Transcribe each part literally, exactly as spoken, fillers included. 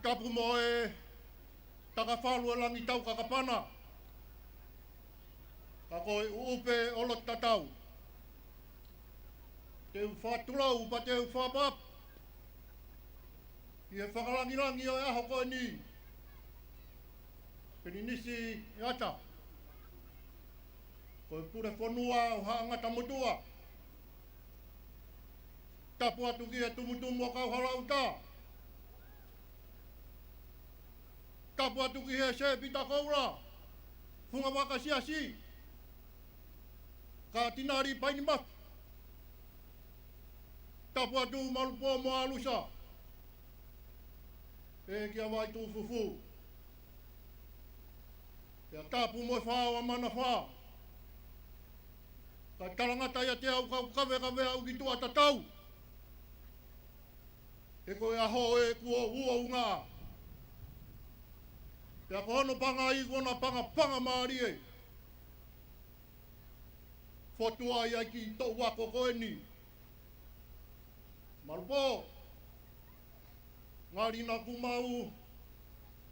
Tapu mo e takafalu e langi tau kakapana. Ka ko e ʻuʻupe ʻo loto tatau. Te u fakatulou pea te u fakapap. ʻI he fakalangilangi ʻo e ʻaho ko eni. Pilinisi ʻEata. Ko e pule fonua ʻo Haʻa Ngata Motuʻa. Tapu atu ki he tumutumu ʻo Kauhalaʻuta. Tapu atu ki he Sēpita Koula, Fungavaka Siasi, Katinali Painimafi. Tapu atu Malupō mo Alusa. ʻEiki ʻa Vaitufufu. Pea tapu mo e Fao ʻa Manafā. Ka talangata ia te au kau kavekave au ki tuʻa tatau. He ko e ʻaho ē kuo uaunga. Pea ko hono pangai ko ʻena pangapanga mālie. Fotu ai ai ki toʻu ako ko eni. Malupō. Ngali naʻa ku mau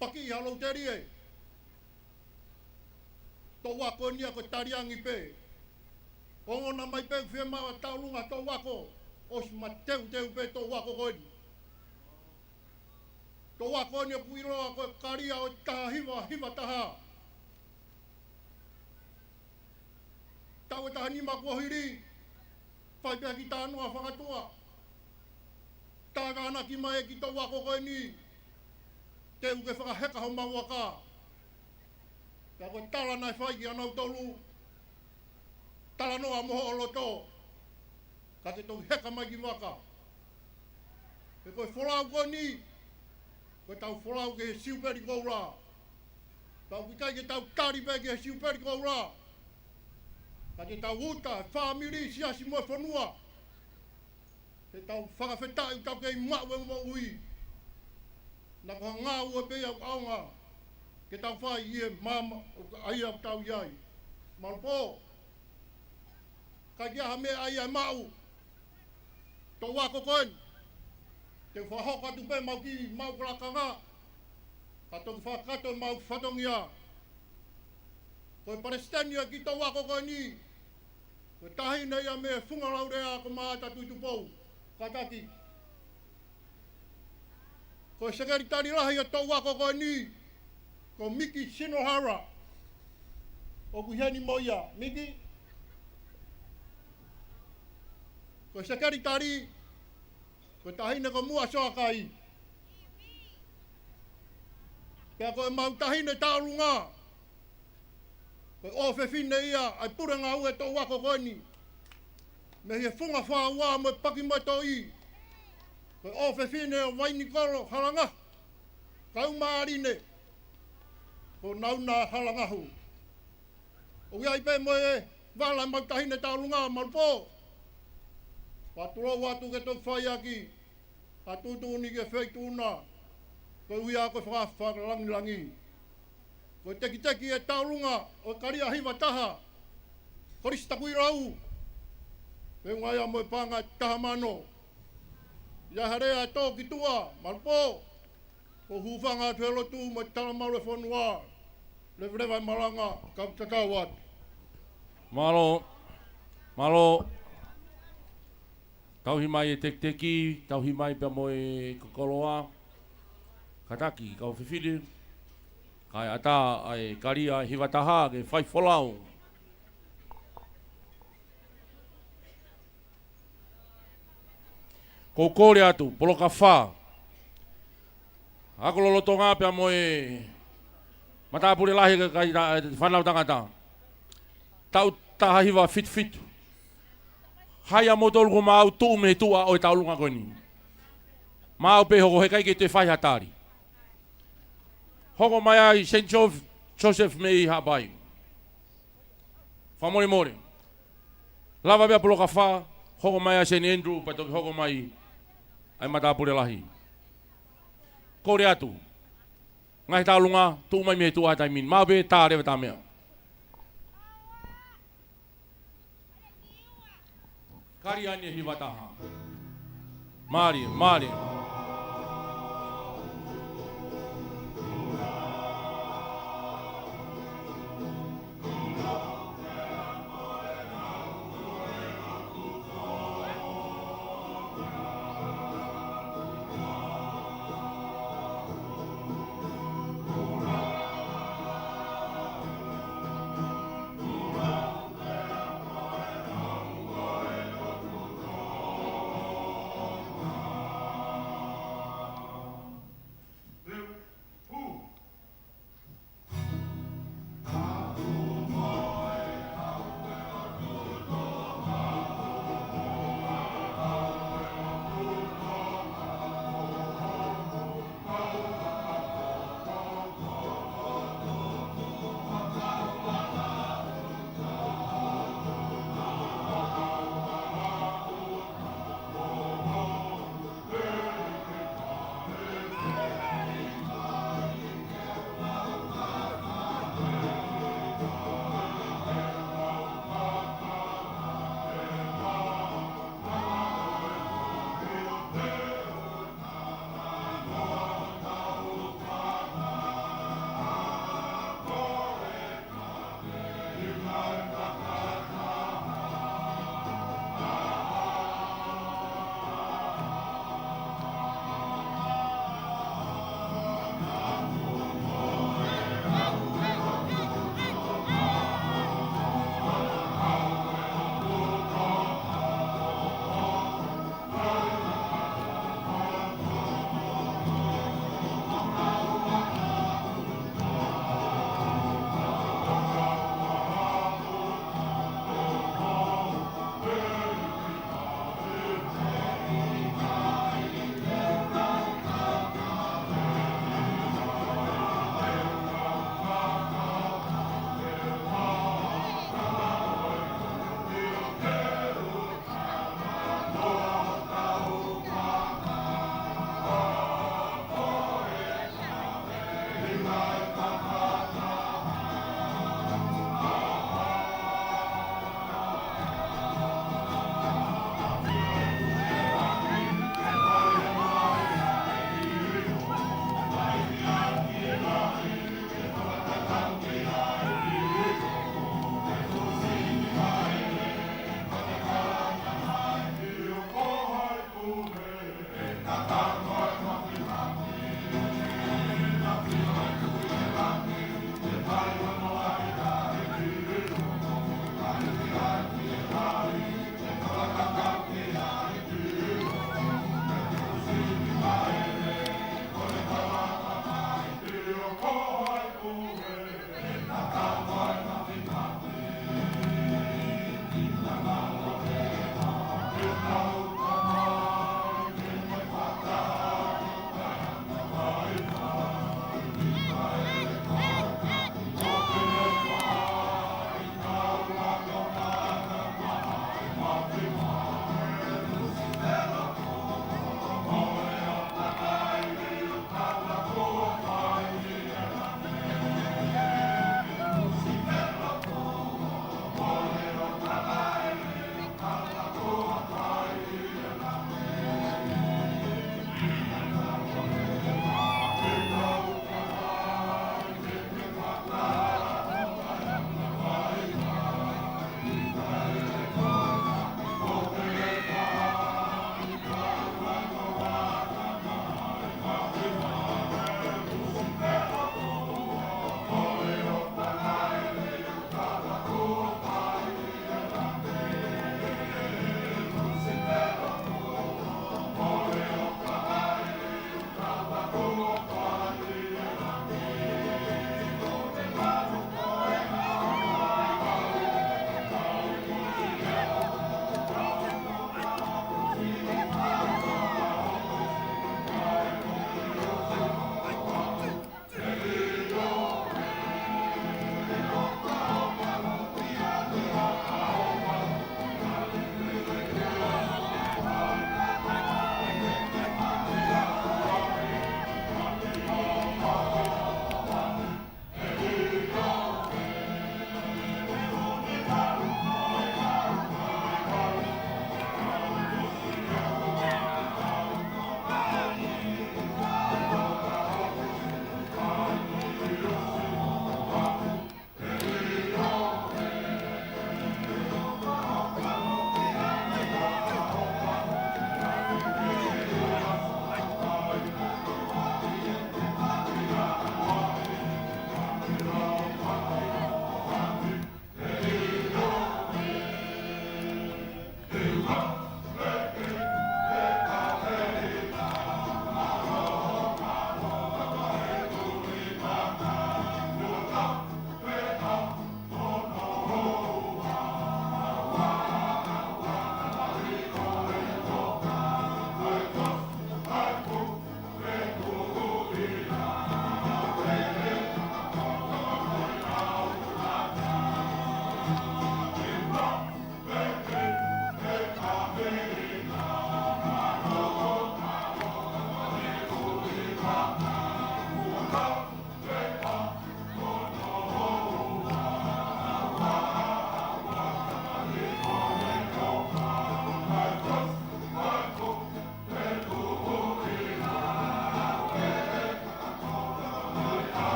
paki ʻi ha lou telie. Toʻu ako ni ʻa ko e taliangi pē. Ongona mai pē fiemaʻu ʻa Taulunga toʻu ako. ʻOsi mateuteu pē toʻu ako ko eni. Toʻu ako ni ʻoku ʻiloa ko e kalia ʻo e taha hiva, hiva taha. Taʻu ʻe taha nima kuo hili, fai pē ki Tānoa Fakatuʻa. Tātānaki mai ki toʻu ako ko eni, te u ke fakaheka homau aka. Pea ko e tala naʻe fai kia nautolu, talanoa mo hoʻo loto, ka ke toki heka mai ki vaka. He ko e folau ko eni, ko e tau folau ki he Siupeli Koula. Tau ʻikai ke tau tali pē ki he Siupeli Koula. Ka ke tau uta, fāmili, siasi mo e fonua. Ke tau fakafetaʻi tau kei maʻu e moʻui. Naʻa ko ha ngāue pē ia ʻoku ʻaonga. Ke tau fai ʻi he māmani ʻoku ʻai ʻoku tau ʻi ai. Malupō. Ka ki ha meʻa ʻai ʻa e maʻu. Toʻu ako ko eni. Te u fakahoko atu pē mau ki mau kalakanga. Ka toki fakakato mau fatongia. Ko e palesiteni ʻa ki toʻu ako ko eni. Ko e taʻahine ia mei Fungalaulea ko Maʻata Tuʻitupou. Kātaki. Ko e sekelitali lahi ʻa toʻu ako ko eni. Ko Miki Sinohara. ʻOku ʻi heni mo ia. Miki. Ko e sekelitali. Ko e taʻahine ko Muʻa Soakai. Pea ko e mau taʻahine Taulunga. Ko e ʻofefine ia ʻa e pule ngāue toʻu ako ko eni. Mei he Funga Fāua mo e Paki mo e Toʻi. Ko e ʻofefine ʻo Vainikolo Halangahu. Kau māline. Ko Nauna Halangahu. ʻOku ʻi ai pē mo e vala mau taʻahine Taulunga Malupō. Fakatulou atu ke toki fai ʻaki. ʻA tuʻutuʻuni ke feituʻuna. Ko ia ko e faka-, fakalangilangi. Ko e tekiteki ʻe Taulunga ʻo e kalia hiva taha. Kolisi Takuilau. Pea ʻunga ia mo e paʻanga taha mano. ʻI ai ha lea ʻe tō ki tuʻa, Malupō. Ko e hūfanga atu he lotu mo e talamalu e fonua. Leveleva e malanga, kau tatau atu. Mālō, mālō. Tauhi mai e tekiteki, tauhi mai pea mo e kokoloa. Kātaki, kau fefine. Kae ʻatā ʻa e kalia hiva taha ke fai folau. Ko u kole atu, Poloka Fā. Ako lolotonga pea mo e matāpule lahi ka, ka, ka, fānau tangata. Taʻu taha hiva fitu fitu. Hai ʻa moutolu ko maʻau tuʻu mei tuʻa ʻo e Taulunga ko eni. Maʻau pē hoko he ʻikai ke te fai ha tali. Hoko mai ai Saint Joseph, Joseph mei Haʻapai. Fakamolemole. Lava pea Poloka Fā, hoko mai ʻa Saint Andrew, pea toki hoko mai ʻa e matāpule lahi. Kole atu. Ngaahi Taulunga, tuʻu mai mei tuʻa taimi ni. Maʻu pē tā leva tā meʻa. Kalia ni e hiva taha. Mālie, mālie.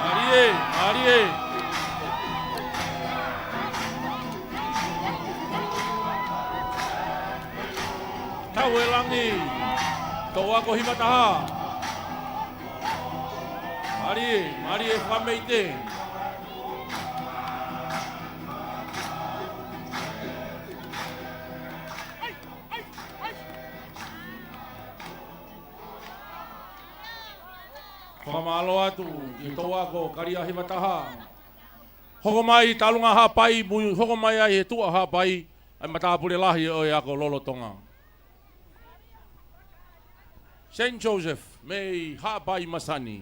Mālie, mālie. Tau e langi, Toʻu Ako Hivataha. Mālie, mālie Fakameite. Fakamālō atu ki he Toʻu Ako Kaliʻa Hivataha. Hoko mai Talunga Haʻapai, mo e hoko mai ai he Tuʻa Haʻapai, ʻa e matāpule lahi ʻo e ako lolotonga. Saint Joseph, mei Haʻapai Masani.